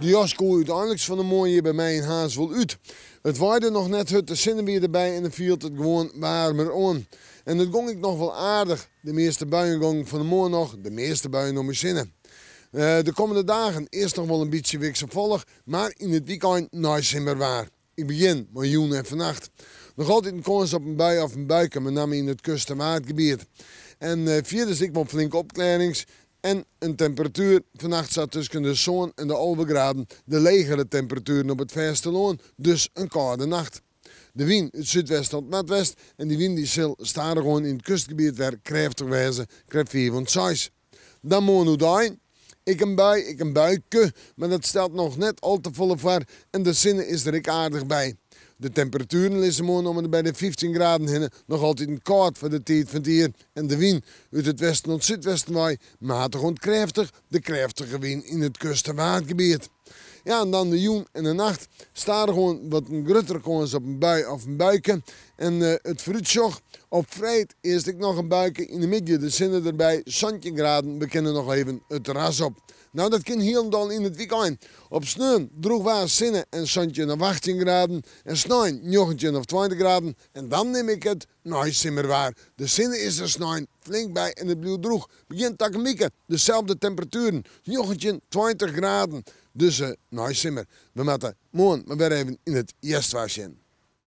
De jas koe úteinliks fan 'e moarn hjir by my yn Harns wol út. It waaide noch net hurd, de sinne wie derby en it fielt it gewoan waarmer oan. En it gong ek noch wol aardich. De measte buien gongen fan 'e moarn noch, de measte buien om ús hinne. De kommende dagen earst noch wol in bytsje wikselfallich, mar yn it wykein neisimmerwaar. Ik begjin mei jûn en fannacht. Noch altyd in kâns op in bui of in buike, mei namme yn it kust en waadgebiet. En fierders ek wol flinke opklearrings en in temperatuer fannacht sa tusken de sân en de 11 graden, de legere temperatueren op it fêstelân, dus in kâlde nacht. De wyn út súdwest oant noardwest en dy wyn dy sil stadichoan yn it kustgebiet wer krêftich wêze, krêft fiif oant seis. Dan moarn oerdei ek in bui, ek in buike, mar dat stelt noch net al te folle foar en de sinne is der ek aardich by. De temperatueren lizze moarn om en by de 15 graden hinne, noch altiten kâld foar de tiid fan it jier en de wyn út it westen oant súdwesten wei matich oant krêftich, de krêftige wyn yn it kust en waadgebiet. Ja, en dan de jûn en de nacht. Stadichoan wat in gruttere kâns op in bui of in buike. En it foarútsjoch, op freed earst ek noch in buike, yn de middei de sinne derby, 17 graden, we kinne noch even it terras op. No, dat kin hielendal yn it wykein. Op sneon droech waar, sinne en 17 of 18 graden. En snein 19 of 20 graden. En dan nim ik it neisimmerwaar. De sinne is der snein flink by en it bliuwt droech. Begjin takom wike deselde temperatueren, 19, 20 graden. Dus neisimmer. We moatte moarn mar wer even yn it hjerstwaar sjen.